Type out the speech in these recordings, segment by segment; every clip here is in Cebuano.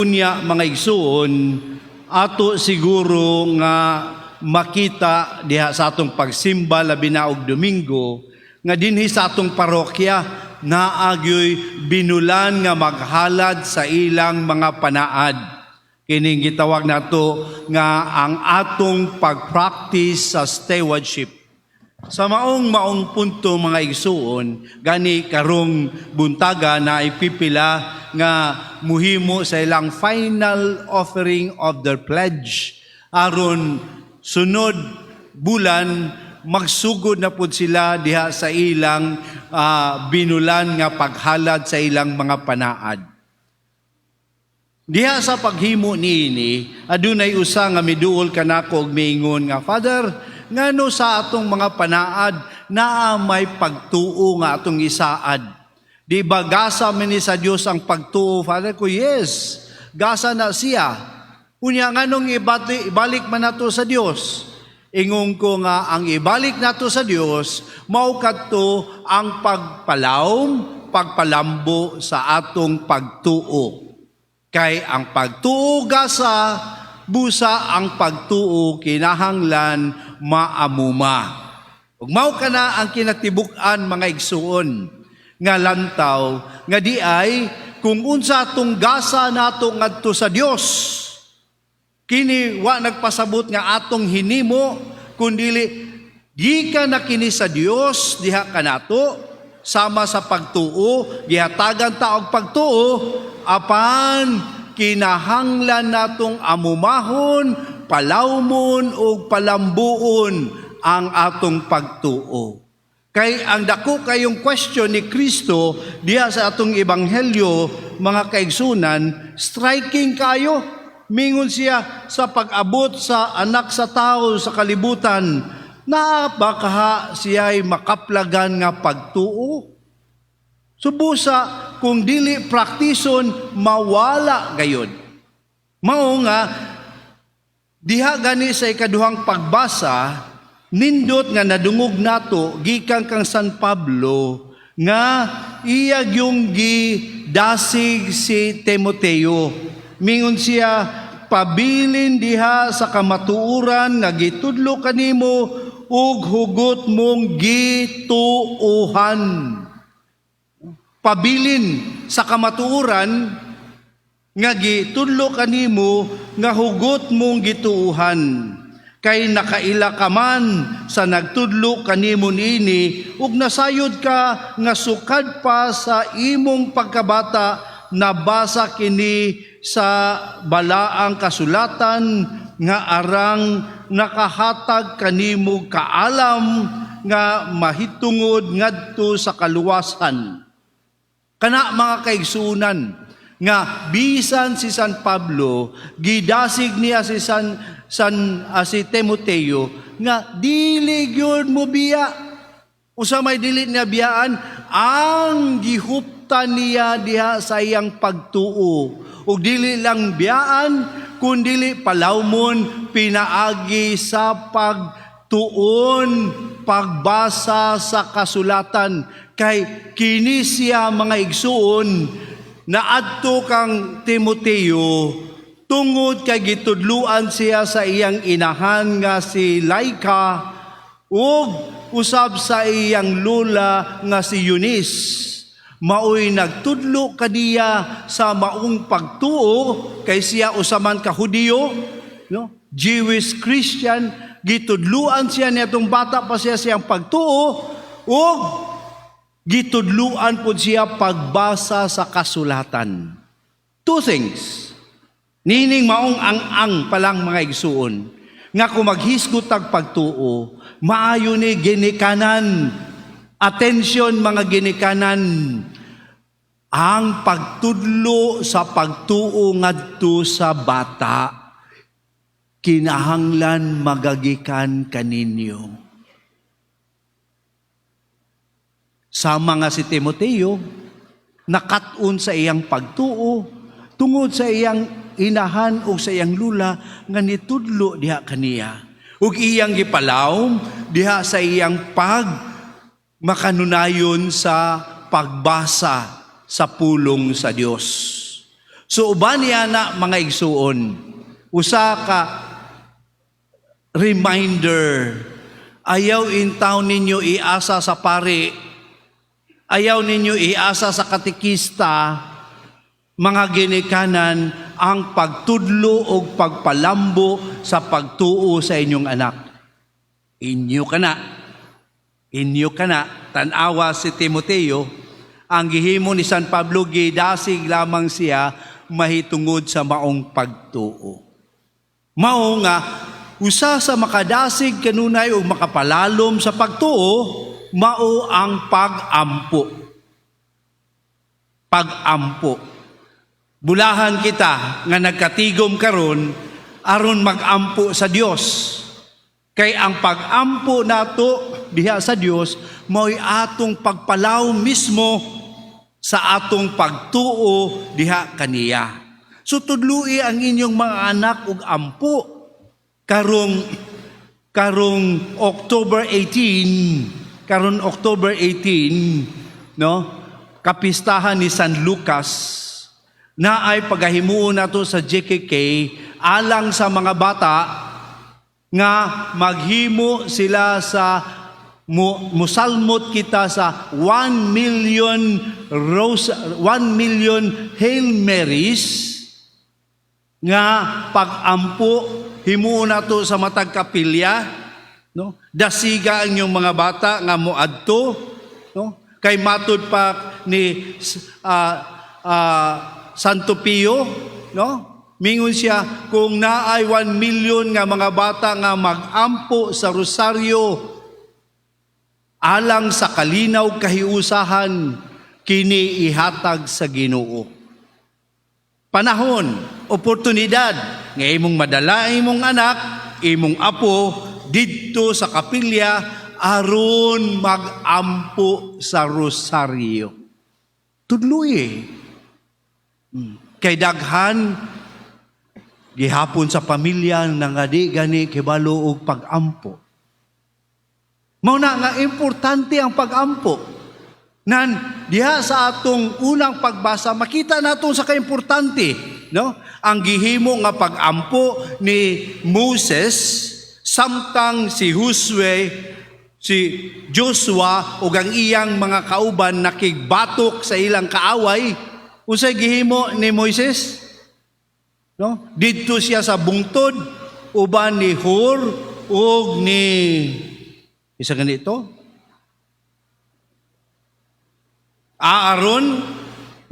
Unya, mga igsuon, ato siguro nga makita diha sa atong pagsimba, labi na og Domingo, nga dinhi sa atong parokya naa gyoy binulan nga maghalad sa ilang mga panaad. Kining gitawag nato nga ang atong pag-practice sa stewardship. Sa maong maong punto, mga igsuon, gani karong buntaga na ipipila nga muhimo sa ilang final offering of their pledge aron sunod bulan magsugod na pud sila diha sa ilang binulan nga paghalad sa ilang mga panaad. Diha sa paghimo niini, adunay usa nga miduol kanako og miingon nga, "Father, ngano sa atong mga panaad naa may pagtuo nga atong isaad? Di ba gasa man ni sa Dios ang pagtuo, Father?" Ko, "Yes, gasa na siya. Unya nganong ibalik man nato sa Dios?" Ingon ko nga ang ibalik nato sa Dios mao kadto ang pagpalawom, pagpalambo sa atong pagtuo. Kay ang pagtuo gasa, busa ang pagtuo kinahanglan maamuma. Ug mao kana ang kinatibuk-an, mga igsuon, nga lantaw nga di ay kung unsa atong gasa nato ngadto sa Dios. Kini wa nagpasabot nga atong hinimo, kundili gikan na kini sa Dios diha kanato. Sama sa pagtuo, gihatagan ta og pagtuo, apan kinahanglan natong amumahon, palawmon ug palambuon ang atong pagtuo. Kay ang dako kayong question ni Kristo diha sa atong ebanghelyo, mga kaigsunan, striking kayo. Mingon siya, "Sa pag-abot sa Anak sa Tao sa kalibutan, naa ba kaha siya'y makaplagan nga pagtuo?" Subusa kung dili praktison, mawala gayod. Mao nga diha gani sa ikaduhang pagbasa, nindot nga nadungog nato gikan kang San Pablo nga iya yung gidasig si Timoteo. Mingon siya, "Pabilin diha sa kamatuoran nga gitudlo kanimo ug hugot mong gituuhan." Pabilin sa kamatuoran nga gitudlo kanimo nga hugot mong gituuhan. Kay nakaila ka man sa nagtudlo kanimo niini ug nasayod ka nga sukad pa sa imong pagkabata nabasa kini sa balaang kasulatan nga arang nakahatag kanimo kaalam nga mahitungod ngadto sa kaluwasan. Kana, mga kaigsunan, nga bisan si San Pablo gidasig niya si San San ah, si Timoteo nga dili gyud mo biya. Usa may dili niya biyaan? Ang gihuptan niya diha sa iyang pagtuo. Ug dili lang biyaan, kundili palawmon pinaagi sa pagtuon, pagbasa sa kasulatan. Kay kini siya, mga igsuon, naadto kang Timoteo tungod kay gitudluan siya sa iyang inahan nga si Laika ug usab sa iyang lola nga si Eunice. Maoy nagtudlo kaniya sa maong pagtuo, kay siya usa man ka Hudiyo, no? Jewish Christian. Gitudluan siya niadtong bata pa siya siyang pagtuo ug gitudluan pud siya pagbasa sa kasulatan. Two things. Nining maong ang-ang pa lang, mga igsuon, nga kung maghisgot tag pagtuo, maayo ni ginikanan. Attention, mga ginikanan, ang pagtudlo sa pagtuo ngadto sa bata kinahanglan magagikan kaninyo. Sama nga si Timoteo, nakat-on sa iyang pagtuo tungod sa iyang inahan o sa iyang lula nga nitudlo diha kaniya. Ug iyang gipalawom diha sa iyang pag makanunayon sa pagbasa sa pulong sa Dios. So uban niya na, mga igsuon, usa ka reminder, ayaw intaw ninyo iasa sa pari, ayaw ninyo iasa sa katekista, mga ginikanan, ang pagtudlo o pagpalambo sa pagtuo sa inyong anak. Inyo kana. Inyo kana. Tan-awa si Timoteo, ang gihimo ni San Pablo, gidasig lamang siya mahitungod sa maong pagtuo. Mao nga usa sa makadasig kanunay ug makapalalom sa pagtuo mao ang pag-ampo. Pag-ampo. Bulahan kita nga nagkatigom karon aron mag-ampo sa Dios. Kay ang pag-ampo nato diha sa Dios mao'y atong pagpalawom mismo sa atong pagtuo diha kaniya. So tudloi ang inyong mga anak og ampo karong October 18, karon October 18, no? Kapistahan ni San Lucas na ay pagahimuon nato sa JKK alang sa mga bata nga maghimo sila sa musalmot kita sa 1 million rose 1 million Hail Marys nga pag-ampo. Himuon nato sa matag kapilya, no? Dasiga ang inyong mga bata nga moadto, no? Kay matud pa ni Santo Pio, no, mingon siya, kung naay 1 million nga mga bata nga mag-ampo sa rosaryo alang sa kalinaw kahiusahan, kini ihatag sa Ginoo. Panahon, oportunidad nga imong madala imong anak, imong apo didto sa kapilya aron mag-ampo sa rosaryo. Tudloy. Kay daghan gihapon sa pamilya nga di gani kibalo og pag-ampo. Mao na nga importante ang pag-ampo. Nan diha sa atong unang pagbasa, makita nato sa kaimportante, no? Ang gihimo nga pag-ampo ni Moses samtang si Josue, si Joshua ug ang iyang mga kauban nakigbatok sa ilang kaaway. Unsay gihimo ni Moises? No? Didto siya sa bungtod uban ni Hur ug ni isa ganito Aaron,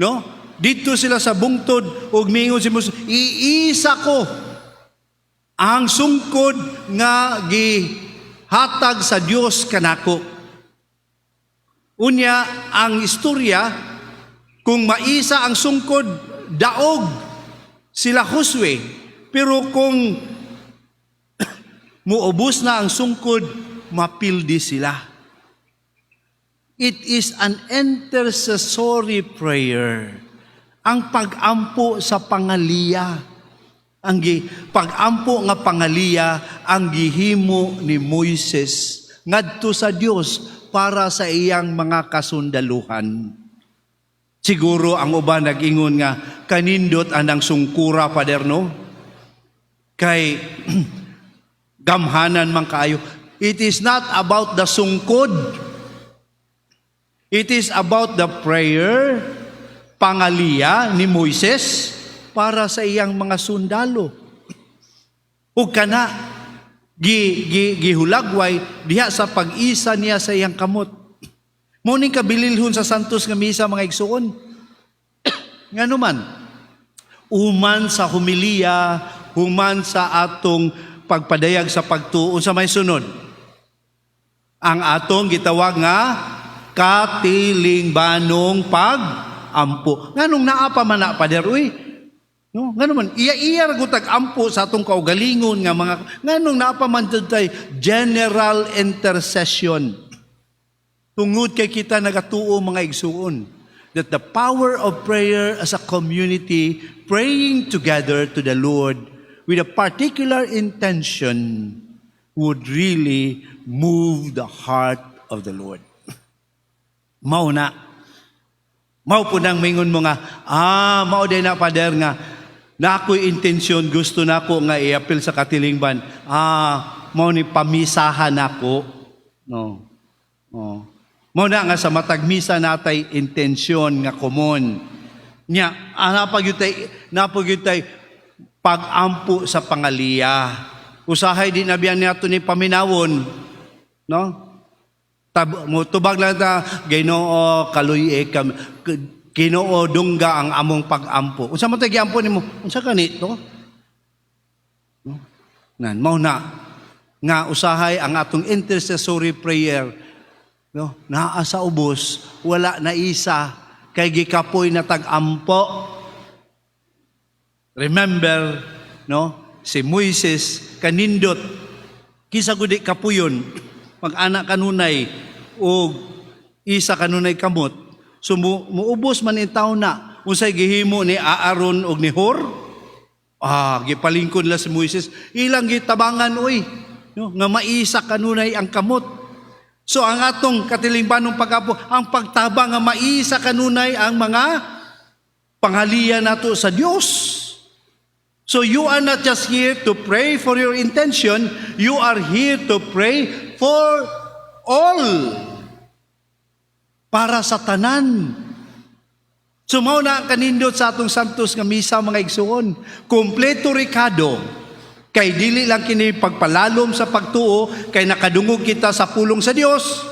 no? Didto sila sa bungtod ug mingon si Moises, "Iisa ko ang sungkod nga gihatag sa Dios kanako." Unya ang istorya, kung maisa ang sungkod, daog sila Josue. Pero kung muubos na ang sungkod, mapildi sila. It is an intercessory prayer. Ang pag-ampo sa pangaliya. Ang pag-ampo nga pangaliya ang gihimo ni Moises ngadto sa Dios para sa iyang mga kasundaluhan. Siguro ang uban nag-ingon nga kanindot anang sungkura, Pader, no? Kay gamhanan man kaayo. It is not about the sungkod. It is about the prayer, pangaliya ni Moises para sa iyang mga sundalo. Ug kana gi, gi, gihulagway diha sa pag-isa niya sa iyang kamot. Mao ning kabililhon sa Santos nga Misa, mga igsuon. Ngano man, human sa humiliya, human sa atong pagpadayag sa pagtuo, sa may sunod, ang atong gitawag nga katilingbanong pag-ampo. Nganong naa pa man na, Pader, uy? No, ngano man iya-iya ra gud ampo sa atong kaugalingon nga mga, nganong naa pa man tay general intercession? Tungod kay kita nagatuo, mga igsuon, that the power of prayer as a community praying together to the Lord with a particular intention would really move the heart of the Lord. Mao na Mao po nang mingon mo nga, mao din na, Father, nga na ako'y intensyon, gusto nako nga iapil sa katilingban. Mao ni pamisahan nako. No. Oh. Mao na nga sa matag misa natay intensyon nga common. Nya, naa pa gyud tay pag-ampo sa pangaliya. Usahay di na biyan nato ni paminawon, no? Tab, mo tubag lang ta, "Ginoo, kaluy kam, Ginoo, dungga ang among pag-ampo." Unsa man tay giampo nimo? Unsa kani to? No? Nan mao na nga usahay ang atong intercessory prayer, no, naa sa ubos, wala na isa kay gikapoy na tag-ampo. Remember, no, si Moises kanindot kisa gudi kapuyon mag-ana kanunay og isa kanunay kamot. So muubos man in taon na. Unsay gihimo ni Aaron og ni Hur? Gipalingkod nila si Moises. Ilang gitabangan, oy, no, nga maisa kanunay ang kamot. So ang atong katilingbanong pag-ampo, ang pagtabang nga maisa kanunay ang mga pangaliya nato sa Dios. So you are not just here to pray for your intention, you are here to pray for all. Para sa tanan. So mao na ang kanindot sa atong Santos nga misa, mga igsuon. Kompleto rekado. Kay dili lang kini pagpalalom sa pagtuo kay nakadungog kita sa pulong sa Dios.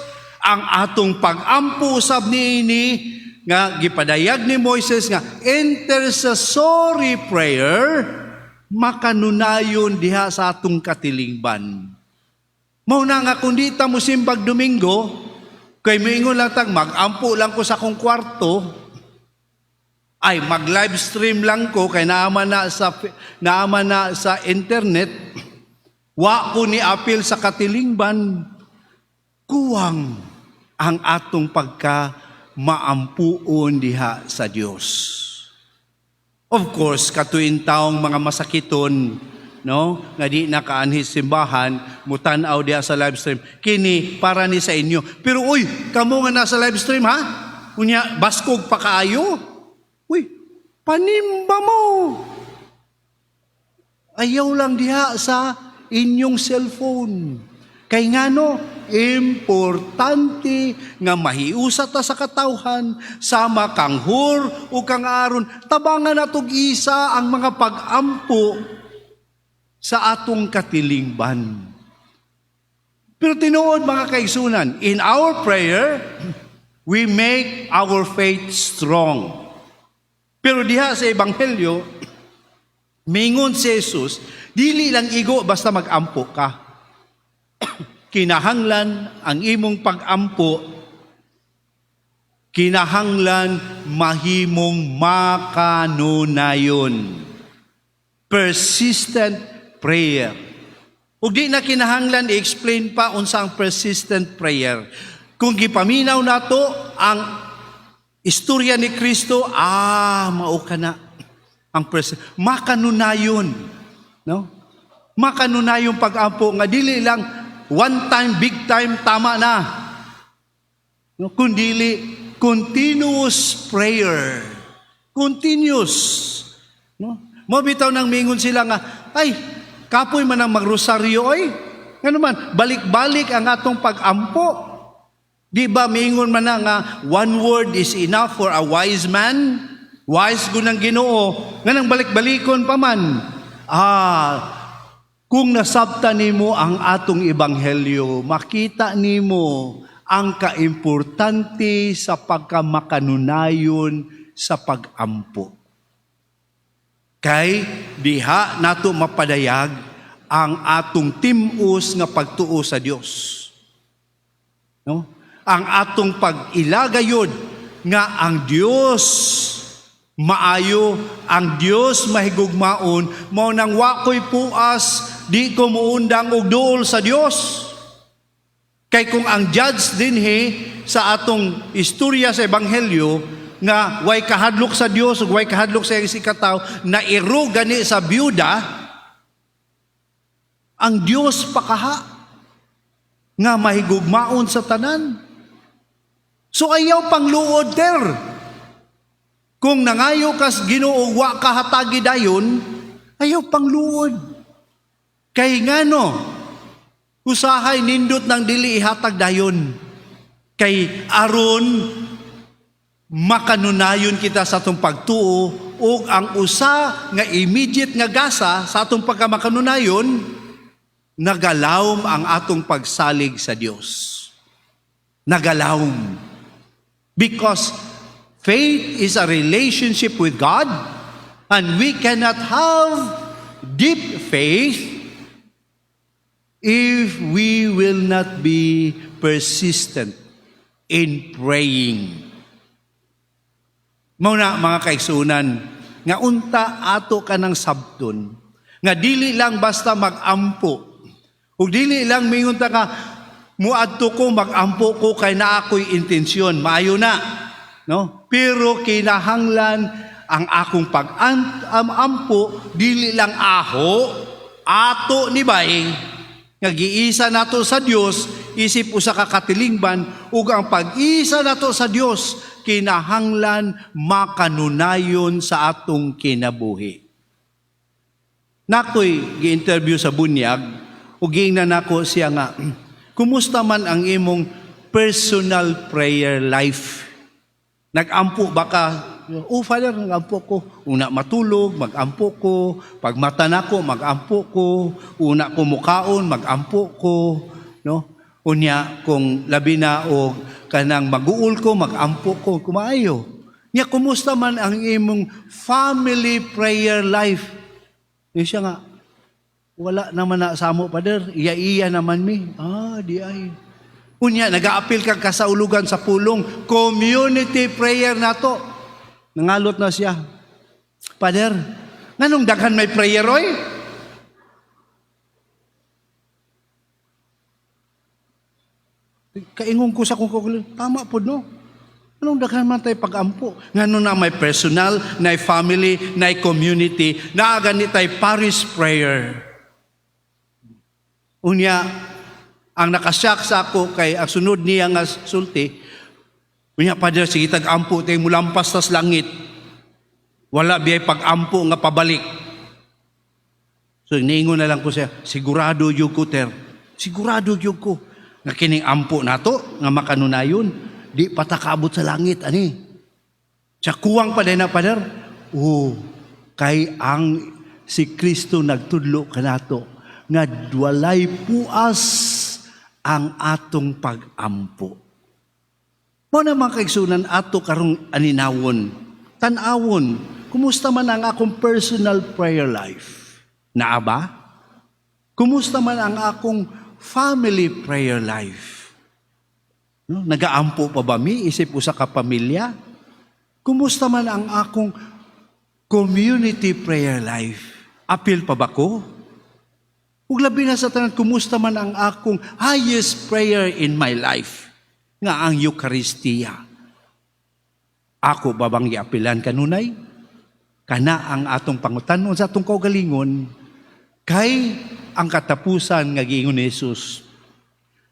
Ang atong pag-ampo usab niini nga gipadayag ni Moises nga intercessory prayer makanunayon diha sa atong katilingban. Mao na nga kung di ta mo simbag Domingo, kay moingon lang tag mag-ampo lang ko sa akong kwarto, ay mag-live stream lang ko kay naa man na sa internet, wa ko ni apil sa katilingban, kuwang ang atong pagka maampuon diha sa Dios. Of course, katuin taong mga masakiton, no, nga di nakaanhi simbahan, mutan-aw diha sa live stream. Kini para ni sa inyo. Pero uy, kamo nga nasa live stream, ha? Unya baskog pa kaayo. Uy, panimba mo. Ayaw lang diha sa inyong cellphone. Kay ngano, importante nga mahiusa ta sa katawhan sama kang Hur o kang Aaron. Tabangan natog isa ang mga pag-ampo sa atong katilingban. Pero tinuod, mga kaigsunan, in our prayer, we make our faith strong. Pero diha sa Ebanghelyo, mingon si Jesus, dili lang igo basta mag-ampo ka. Kinahanglan ang imong pag-ampo, kinahanglan mahimong makanunayon. Persistent prayer. Ug di na kinahanglan i-explain pa unsa ang persistent prayer. Kung gipaminaw nato ang istorya ni Kristo, mao kana ang makanunayon, no? Makanunayon pag-ampo nga dili lang one time, big time, tama na. No, kundili continuous prayer. Continuous. No? Mo bitaw nang mingon sila nga, "Ay, kapoy man ang magrosaryo oy." Ngano man, balik-balik ang atong pag-ampo. Di ba mingon man na nga one word is enough for a wise man? Wise gud ang Ginoo, nganong balik-balikon pa man? Kung nasabta nimo ang atong ebanghelyo, makita nimo ang kaimportante sa pagkamakanunayon sa pag-ampo. Kay diha nato mapadayag ang atong tim-os nga pagtuo sa Dios. No? Ang atong pag-ilagayod nga ang Dios maayo, ang Dios mahigugmaon, mao nang wa ko'y puas, di ko muundang og duol sa Dios. Kay kung ang judge dinhi sa atong istorya sa ebanghelyo nga way kahadlok sa Dios ug way kahadlok sa iyang isigkatawo, na iro gani sa byuda, ang Dios pa kaha nga mahigugmaon sa tanan. So ayaw pang luod ter. Kung nangayo kas Ginoo, wa ka hatagi dayon, ayaw pangluod. Kay ngano, usahay nindot ng dili ihatag dayon. Kay aron makanunayon kita sa atong pagtuo, ug ang usa nga immediate nga gasa sa atong pagkamakanunayon, nagalawom ang atong pagsalig sa Dios. Nagalawom. Because faith is a relationship with God, and we cannot have deep faith if we will not be persistent in praying. Mao na, mga kaigsuonan, nga unta ato kanang sabton nga dili lang basta mag-ampo ug dili lang mingon ta ka muadto ko, mag-ampo ko kay naa ko'y intensyon, maayo na, no? Pero kinahanglan ang akong pag-ampo dili lang aho, ato ni bay nga giisa nato sa Dios isip usa ka katilingban, ug ang pag-isa nato sa Dios kinahanglan makanunayon sa atong kinabuhi. Nakoy gi-interview sa bunyag ug giingnan nako siya nga, "Kumusta man ang imong personal prayer life? Nag-ampo ba ka?" "Oh, Father, nag-ampo ko. Una matulog, mag-ampo ko. Pag mata nako, mag-ampo ko. Una ko mukaon, mag-ampo ko." No? "Unya, kung labi na o kanang maguol ko, mag-ampo ko." "Kumaayo. Nya, kumusta man ang imong family prayer life?" Niya siya nga, "Wala naman na sa amo, Father. Iya-iya naman mi." "Ah, di ay. Unya, nag-aapil kag kasaulugan sa pulong. Community prayer nato." Nangalot na siya. "Father, nganong daghan may prayer, oy?" Kaingon ko sa akong kaugalingon, tama po, no? Anong daghan man tayo pag-ampo? Ngano na may personal, na family, na community, na gani tay parish prayer. Unya, ang nakasyak sa ako kay ang sunod niya nga sulti, "Unya, Father, sige tag-ampo tayo mulampas tas langit. Wala biyay pag-ampo nga pabalik." So niingon na lang ko siya, "Sigurado gyud ko, ter. Sigurado gyud ko nga kining ampo nato nga makanunayon, di pa ta kaabot sa langit ani." Siya, "Kuwang pa din na, Father." "Oh, kay ang si Kristo nagtudlo kanato nga walay puas ang atong pag-ampo." Mao na, mga kaigsuonan, ato karong aninawon, tan-awon, kumusta man ang akong personal prayer life? Naa ba? Kumusta man ang akong family prayer life? No? Nagaampo pa ba mi isip usa ka pamilya? Kumusta man ang akong community prayer life? Apil pa ba ko? Ug labi na sa tanan, kumusta man ang akong highest prayer in my life? Nga ang Eucharistia. Ako ba bang giapilan kanunay? Kana ang atong pangutanon sa atong kaugalingon, kay ang katapusan nga giingon ni Jesus,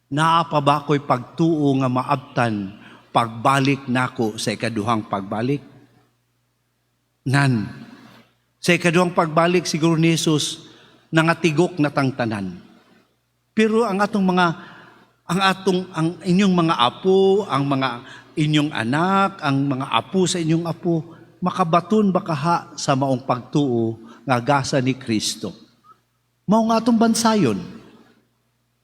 "Naa pa ba ko'y pagtuo nga maabtan pagbalik nako sa ikaduhang pagbalik?" Nan, sa ikaduhang pagbalik siguro ni Jesus, nangatigok na tang tanan. Pero ang atong mga ang atong ang inyong mga apo, ang mga inyong anak, ang mga apo sa inyong apo, makabaton ba kaha sa maong pagtuo nga gasa ni Kristo? Mao nga atong bansayon.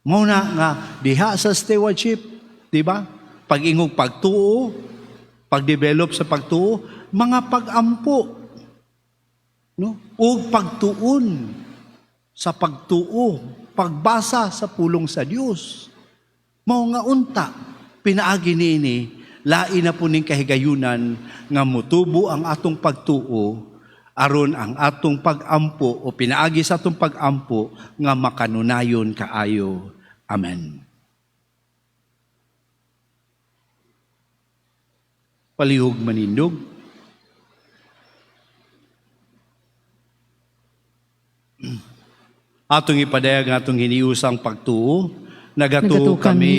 Mao na nga diha sa stewardship, di ba? Pag-ingong pagtuo, pag-develop sa pagtuo, mga pag-ampo, no? O pagtuon sa pagtuo, pagbasa sa pulong sa Dios. Mao nga unta pinaagi niini, lain na po ning kahigayunan nga mutubo ang atong pagtuo aron ang atong pag-ampo o pinaagi sa atong pag-ampo nga makanunayon kaayo. Amen. Palihog manindog. Atong ipadayag ang atong hiniusang pagtuo. Nagatuo Nagatuo kami kami.